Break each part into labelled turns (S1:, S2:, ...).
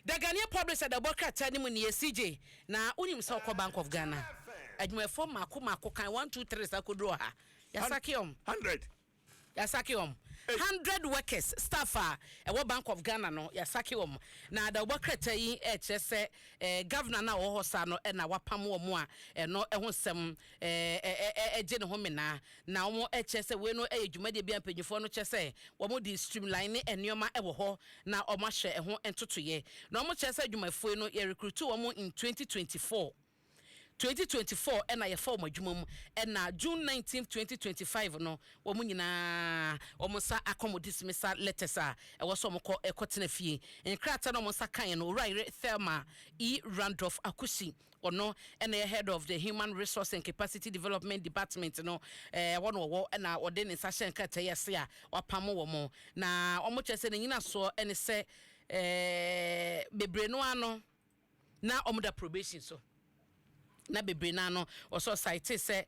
S1: The Ghanaian Publisher da bɔ krataa no mu nie. CJ, na wonim sɛ wokɔ Bank of Ghana, adwumayɛfoɔ mako mako kan 1 2 3 sa kɔduru ɔha, yɛasack ɔm.
S2: 100.
S1: Yɛasack ɔm. 100 workers, staff a ɛwɔ Bank of Ghana no, yɛasack wɔm. Na da wɔbɔ krataa yi ɛkyerɛ sɛ governor no a ɔwɔ hɔ saa no ɛna wapam wɔ mu a ɛno ɛho nsɛm ɛgye ne ho menaa. Na wɔn ɛkyerɛ sɛ wei no ɛyɛ dwumadie bi a mpanyinfoɔ no kyerɛ sɛ wɔn de streamline ne nneɛma ɛwɔ hɔ na wɔn ahyɛ ɛho ntotoyɛ. Na wɔn kyerɛ sɛ adwumayɛfoɔ yi no, yɛ recruit wɔn in 2024. 2024 ɛna yɛfa wɔn adwuma mu, ɛna June 19, 2025 no, wɔn nyinaa wɔn nsa akɔ wɔn dismissal letters a ɛwɔ sɛ wɔn kɔ ɛkɔ tena fie. Nkrataa na wɔn nsa kan no, Owura Yere Thelma E Randolph Akusi, ɔno ɛna yɛ head of the Human Resource and Capacity Development Department no, wɔn wɔwɔ ɛna ɔde ne nsa hyɛ nkrataa yi ase a wapam wɔn. Na wɔn kyerɛ sɛ ne nyinasoɔ ɛne sɛ bebree no ano na wɔn da probation so, na bebree naa no ɔsɔ cite sɛ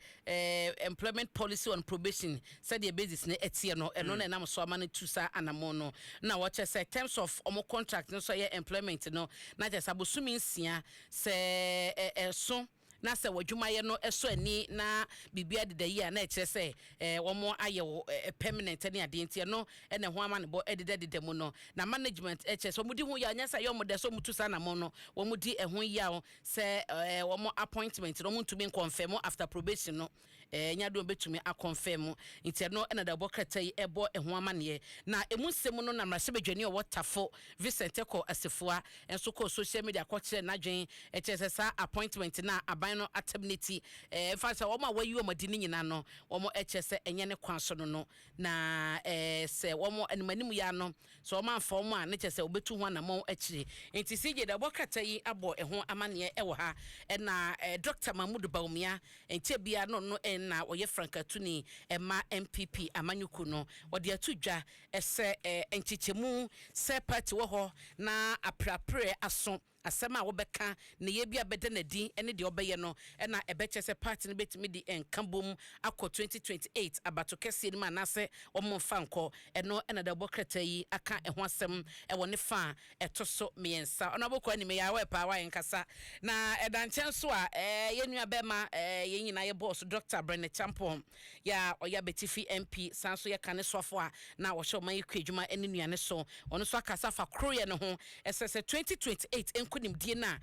S1: employment policy on probation, sɛdeɛ basis ne ɛteɛ no, ɛno na ɛnam so ama no tu saa anamɔ no. Na wɔkyɛ sɛ terms of ɔmo contract no so yɛ employment no, na kyerɛ sɛ abosomi 6 sɛ ɛso na sɛ w'adwumayɛ no ɛsɔ ani na biribi adeda yi a, na ɛkyerɛ sɛ wɔn ayɛ wɔ permanent ne adeɛ. Nti ɛno ɛna ɛho ama ne bɔ ɛdeda deda mu no, na management ɛkyerɛ sɛ wɔn di ho yɛ anyɛ sɛ ɛyɛ wɔn dɛ sɛ wɔn tu saa anamɔ no. Wɔn di ɛho yaw sɛ wɔn appointment no, wɔn ntumi nconfirm after probation no, nya de wɔn bɛtumi aconfirm. Nti ɛno ɛna da bɔ krataa yi ɛbɔ ɛho amaneɛ. Na emu nsɛm no na mmarahyɛbadwani a ɔwɔ Tafo, Vincent Ekow Assafuah, nso kɔɔ social media kɔkyerɛ n'adwen, ɛkyerɛ sɛ saa appointment na aban no aterminate nfa sɛ wɔn a wɔayi wɔn adi ne nyinaa no, wɔn ɛkyerɛ sɛ ɛnyɛ ne kwan so no na sɛ wɔn anim anim yɛ ano sɛ wɔn amfa wɔn a, ne kyerɛ sɛ wɔbɛtu ho anammɔn akyire. Nti CJ, da bɔ krataa yi abɔ ɛho amaneɛ ɛwɔ ha. Ɛna Dr Mahmood Bawumia nkyɛn bia no ɛna ɔyɛ frankatuni ɛma NPP amanyɔkuo no, wɔde ato dwa ɛsɛ nkyekyɛmu sɛ party wɔ hɔ na aprapre aso asɛm a wɔbɛka ne yɛ bi a bɛda n'adi ne deɛ ɔbɛyɛ no, ɛna ɛbɛkyɛ sɛ party no bɛtumi de nka bom akɔ 2028 abato kɛseɛ no mu anaasɛ wɔn mfa nkɔ. Ɛno ɛna da bɔ krataa yi aka ɛho asɛm ɛwɔ ne fa a ɛto so mmiɛnsa. Ɔno abɔkɔ anim yɛ awɔ ɛpaa wayɛ nkasa. Na ɛda nkyɛn so a yɛn nua bɛrima, yɛn nyinaa yɛ bɔɔso, Dr Bryan Acheampong, yɛ a ɔyɛ Abetifi MP, san so yɛ kane soafo a na wɔhyɛ ɔman yi kɔ adwuma ne nnuane so, ɔno nso akasa fa koroyɛ no ho, ɛsɛ sɛ 2028 nkonimdie no a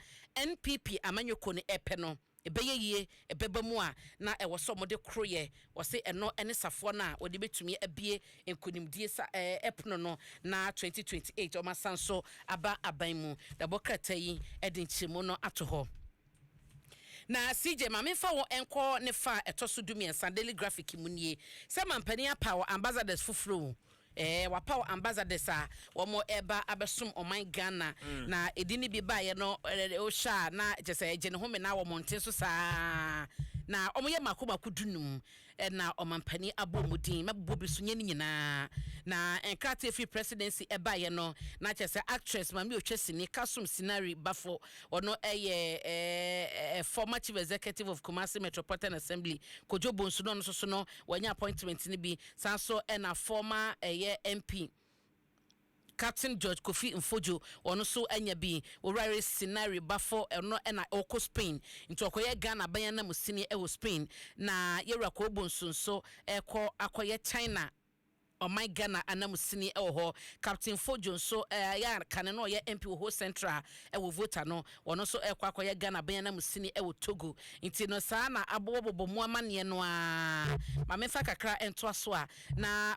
S1: NPP amanyɔkuo no ɛpɛ no ɛbɛyɛ yie, ɛbɛba mu a, na ɛwɔ sɛ ɔmode koroyɛ. Wɔse ɛno ne safoɔ no a wɔde bɛtumi abie nkonimdie sa ɛpono no na 2028 ɔma so aba aban mu. Dabɔ krataa yi ɛde nkyerɛmu no ato hɔ. Na CJ, maame nfa wɔ nkɔ ne fa a ɛtɔ so 13 Daily Graphic mu nie sɛ mampanin apaw ambassadors foforɔ o. Wapaw ambassadors a wɔn ɛba abɛsom ɔman Ghana. Na edi ne bi baayɛ no, ɔhyɛ a na kyerɛ sɛ ɛgye ne ho mena wɔ mmɔnten so saa. Na wɔn yɛ mako mako 15 ɛna ɔmampanin abɔ wɔn din. Mɛbobɔ bi so, nye ne nyinaa. Na nkrataa fi presidency ɛbaayɛ no, na kyerɛ sɛ actress maame otwa sini Kasum Sinari Bafo, ɔno ɛyɛ ɛɛ ɛɛ former chief executive of Kumasi Metropolitan Assembly, Kojo Bonsu no, ɔno nso so no wɔnyɛ appointment no bi. San so ɛna former ɛyɛ MP Captain George Kofi Mfojo, ɔno nso anya bi. Owurare Sinari Bafo, ɛno ɛna ɔkɔ Spain, nti ɔkɔyɛ Ghana aban nam sini ɛwɔ Spain. Na yɛwura Kobo nso ɛkɔ akɔyɛ China ɔman Ghana anamusini ɛwɔ hɔ. Captain Fojo nso yɛ kane no ɔyɛ MP wɔ Ho Central ɛwɔ Volta no, ɔno nso ɛkɔ akɔyɛ Ghana aban anamusini ɛwɔ Togo. Nti no saa na abobɔbobɔ mu amanneɛ no a maame fa kakra ntoa so a, na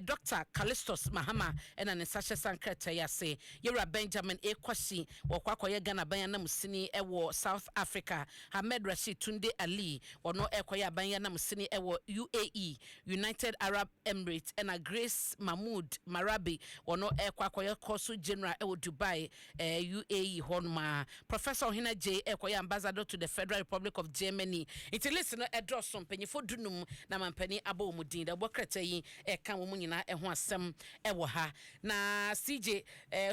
S1: Dr Callistus Mahama ɛna ne nsa hyɛ sa nkrataa yi ase. Yɛwura Benjamin Ekwasi, wɔkɔ akɔyɛ Ghana aban anamusini ɛwɔ South Africa. Ahmed Rashid Tunde Ali, ɔno ɛkɔyɛ aban anamusini ɛwɔ UAE, United Arab Emirates. Ɛna Grace Mahmood Marabi, ɔno ɛkɔ akɔyɛ consul general ɛwɔ Dubai, UAE hɔnom a. Professor Ohene J ɛkɔyɛ ambassador to the Federal Republic of Germany. Nti list no ɛdɔɔso, mpanyinfoɔ 15 na mampanin abɔ wɔn din. Dɛbɔ krataa yi ɛka wɔn nyinaa ɛho asɛm ɛwɔ ha. Na CJ,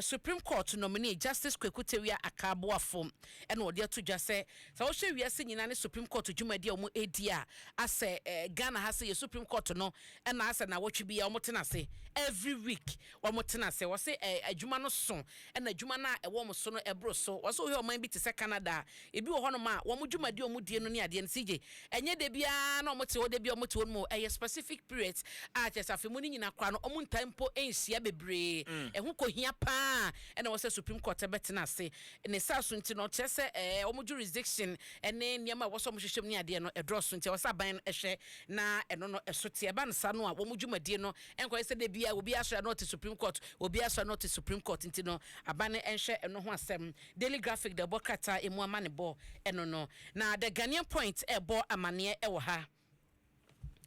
S1: Supreme Court nominee Justice Kweku Tewia Akaboafo ɛna wɔde ato dwa sɛ wɔhwɛ wiase nyinaa ne Supreme Court dwumadi a wɔn edi a, asɛ Ghana ha sɛ yɛ Supreme Court no ɛna asɛ na wɔtwe bi a biara wɔn tena ase, every week wɔn tena ase. Wɔse adwuma no so, ɛna adwuma no a ɛwɔ wɔn so no ɛboro so. Wɔse wohwɛ ɔman bi te sɛ Canada a, ebi wɔ hɔnom a wɔn dwumadi a wɔn die no ne adeɛ no, CJ, ɛnyɛ da biara na wɔn te hɔ, da biara wɔn te hɔ no mu, ɛyɛ specific periods a kyerɛ sɛ afe mu no nyinaa koraa no wɔn ntaa mpo nhyia bebree. Ɛho kɔhia paa ɛna ɛwɔ sɛ Supreme Court bɛtena ase. Ne saa so nti no, kyerɛ sɛ wɔn jurisdiction ne nneɛma a ɛwɔ sɛ wɔhwehwɛ mu ne adeɛ no ɛdɔɔso, nti ɛwɔ sɛ aban no hwɛ na ɛno no ɛso te. Ɛba no saa no a, wɔn dwumadie no nkɔyɛ sɛ da biara obi asɔre a na ɔte Supreme Court, obi asɔre a na ɔte Supreme Court, nti no aban no nhwɛ ɛno ho asɛm. Daily Graphic de ɛbɔ krataa emu amanebɔ ɛno no. Na The Ghanaian Point ɛrebɔ amaneɛ ɛwɔ ha.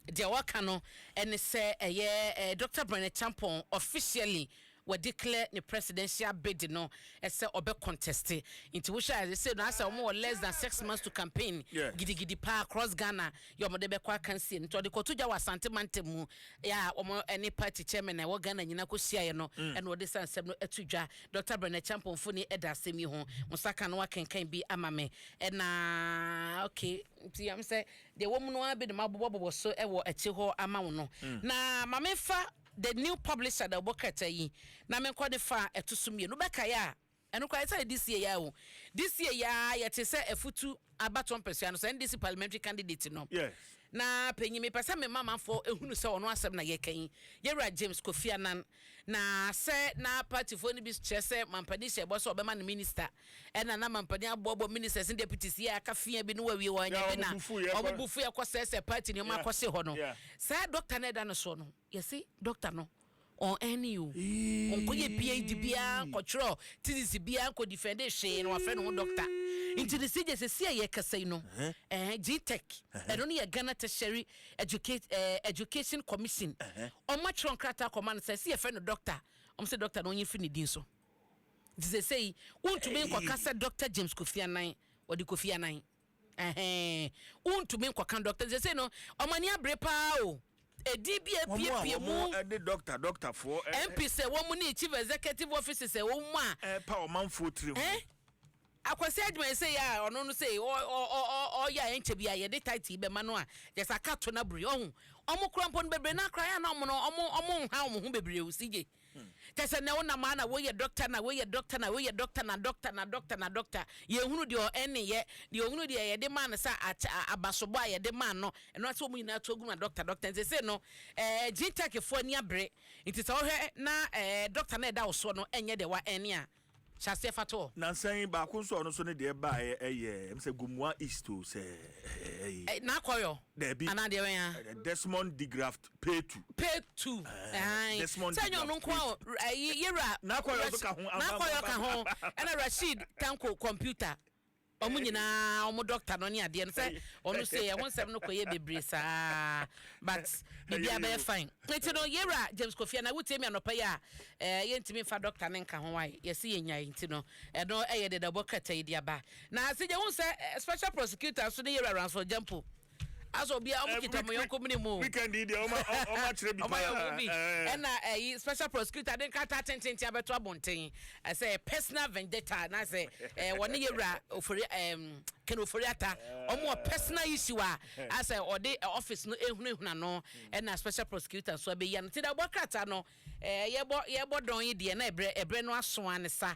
S1: Deɛ wɔka no ɛne sɛ ɛyɛ Dr. Bryan Acheampong officially wɔ declare ne presidential bid no ɛsɛ ɔbɛ contest. Nti wohwɛ a, sɛ no asɛ wɔn wɔ less than 6 months to campaign gidigidi paa across Ghana yɛ wɔn de bɛkɔ akansie. Nti ɔde kɔto gya wɔ Asante mantam mu yɛ a wɔn ɛne party chairman a ɛwɔ Ghana nyinaa kɔ hyiaeɛ no, ɛna ɔde sa nsɛm no ɛto dwa. Dr. Bryan Acheampong foni ɛda asɛm yi ho. Nsa no akenkan bi ama me ɛna okay. Nti yam sɛ deɛ wɔn mu no ara bi de ma abobɔbobɔ so ɛwɔ akyi hɔ ama wo no. Na maame fa The New Publisher da ɔbɔ krataa yi na menkɔ ne fa a ɛto so mmienu. Bɛkaeɛ a, ɛno koraa sɛ this year ya o, this year ya, yɛte sɛ Afutu abatɔ mpɛsua no sɛ NDC parliamentary candidate no na panyin mepɛ sɛ mema manfoɔ ehunu sɛ ɔno asɛm na yɛka yi, yɛwura James Kofi Annan, na sɛ na partyfoɔ no bi kyerɛ sɛ mampanin hyɛ bɔ sɛ ɔbɛma no minister, ɛna na mampanin aboaboa ministers ne deputies yɛ aka fia bi no wawie wɔ ɛnyɛ bi na ɔmo bufu yɛ kɔ sɛsɛ party ne ɔmo akɔse hɔ no. Saa doctor no ɛda no soɔ no, yɛsi doctor no ɔn ɛne o ɔnkɔyɛ PhD biara, nkɔtwerɛ thesis biara, nkɔ defend hwee, na wafrɛ ne ho doctor. Nti ne si gye sɛ si a yɛkasa yi no, GTEC, ɛno no yɛ Ghana Tertiary Education Commission, ɔmo atwerɛ nkrataa kɔma no sɛ si yɛfrɛ no doctor, ɔmo sɛ doctor no ɔnyi firi ne din so. Nti sɛ sɛyi wontumi nkɔka sɛ Dr. James Kofi Annan, wɔde Kofi Annan ɛhɛn, wontumi nkɔka doctor. Sɛ sɛ no ɔmo ani abere paa o, edi bi epiepie mu.
S2: Ɛde doctor doctorfoɔ.
S1: MP sɛ wɔn mu ne chief executive officers sɛ wɔn mu a.
S2: Ɛpa ɔmanfoɔ tiri ho.
S1: Akwasi adwuma yi sɛ yɛ a ɔno no sɛ ɔ ɔ ɔ ɔyɛ a ɛnkyɛ bi a yɛde title yi bɛma no a, yɛsɛ aka to na buri ɔho ɔmo kura mpo no bebree na akora yɛ na ɔmo no ɔmo nha ɔmo ho bebree o. Sigye kyɛ sɛ na wonam a na woyɛ doctor, na woyɛ doctor, na woyɛ doctor, na doctor, na doctor, na doctor, yɛhunu deɛ ɛne yɛ deɛ ɔhunu deɛ yɛde maa no sɛ abasobɔ a yɛde maa no, ɛno asɛ ɔmo nyinaa to agu na doctor doctor. Nti sɛ no GTEC foɔ ani abere. Nti sɛ wohwɛ na doctor na ɛda wo soɔ no ɛnyɛ deɛ wa ɛne a hyɛ aseɛ fa toɔ.
S2: Nansan baako nso a ɔno nso ne deɛ baeɛ ɛyɛ sɛ Gomua East o sɛ ɛyɛ.
S1: N'akɔyɔ.
S2: Daabi.
S1: Anaa deɛ wɛn
S2: a. Desmond Degraft Petu.
S1: Petu.
S2: Desmond.
S1: Sɛ nyɛ ɔno nko a, ɛyi yɛwura.
S2: N'akɔyɔ nso ka ho.
S1: N'akɔyɔ ka ho, ɛna Rashid Tanko Computer, ɔmo nyinaa ɔmo doctor no ne adeɛ no sɛ ɔno sɛ ɛho nsɛm no kɔyɛ bebree saa, but biribiara bɛyɛ fine. Nti no yɛwura James Kofi Annan, wotie mi anɔpa yi a, yɛntumi nfa doctor ne nka ho ayi, yɛsi yɛ nyae. Nti no ɛno ɛyɛ dedabɔ krataa yi de aba. Na ase gye ho sɛ special prosecutor so ne yɛwura Ransford Gyampo asɔ obi a ɔmo kita ɔmo yɔnko mu ne mu.
S2: Weekend yi deɛ ɔmo akyerɛ bi
S1: paa. Ɔmo ayɛ ɔmo bi. Ɛna ɛyi special prosecutor de nkrataa tententen abɛto abɔnten ɛsɛ personal vendetta na sɛ wɔne yɛwura Ofori Ken Ofori Ata ɔmo wɔ personal issue a asɛ ɔde office no ehunahuna no, ɛna special prosecutor nso abɛyi ano. Ti da ɔbɔ krataa no, yɛbɔ dɔn yi deɛ na ɛbrɛ no asoa ne sa.